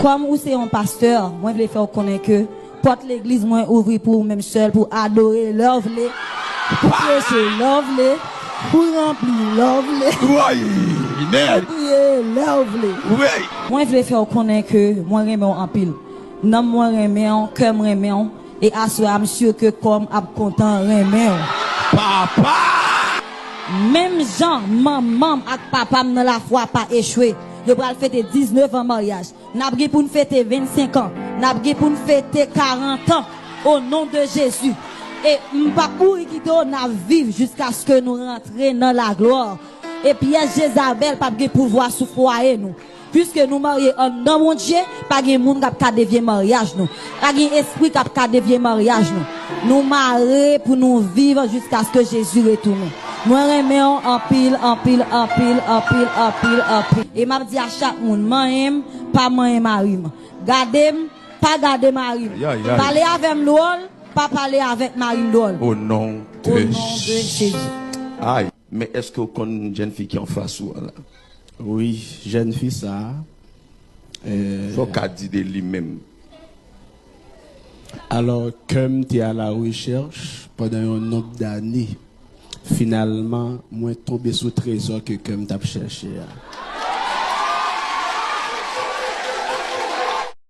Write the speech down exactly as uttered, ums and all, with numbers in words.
Kòm ou se yon pastè, mwen vle fè w konnen ke pòt legliz mwen ouvri pou ou menm sèl, pou adore lè w vle, pou preche lè w vle, pou ranpli lè w vle, pou priye lè w vle. Mwen vle fè w konnen ke mwen renmen w anpil. Nanm mwen renmen w, kè m renmen w, e aswè a m si ke kò m ap kontan renmen w. Papa! Menm jan manman m ak papa m nan lafwa pa echwe, yo pral fete diznèf an maryaj. N ap gen pou n fete vennsenk an. N ap gen pou n fete karant an. O non de Jezi. E m p ap mouri kite w, n ap viv jiskaske nou rantre nan laglwa. E pyès Jezabèl p ap gen pouvwa sou fwaye nou. Piske nou marye anndan Bondye, pa gen moun k ap ka devye maryaj nou. Pa gen espri k ap ka devye maryaj nou. Nou mare pou nou viv jiskaske Jezi retounen. Mwen renmen w anpil, anpil, anpil, anpil, anpil, anpil. E m ap di a chak moun, manyen m, pa manyen mari m. Gade m, pa gade mari m. Ay, ay, ay. Pale avè m dwòl, pa pale avèk mari m dwòl. O non de Jezi. Ay, men èske w konn jèn fi ki anfas ou an la? Wi, jèn fi sa a. Sa w ka di de li menm? Alò, kè m te alarechèch pandan yon nonb dane. Finalman, mwen tonbe sou trezò ke kè m t ap chèche a.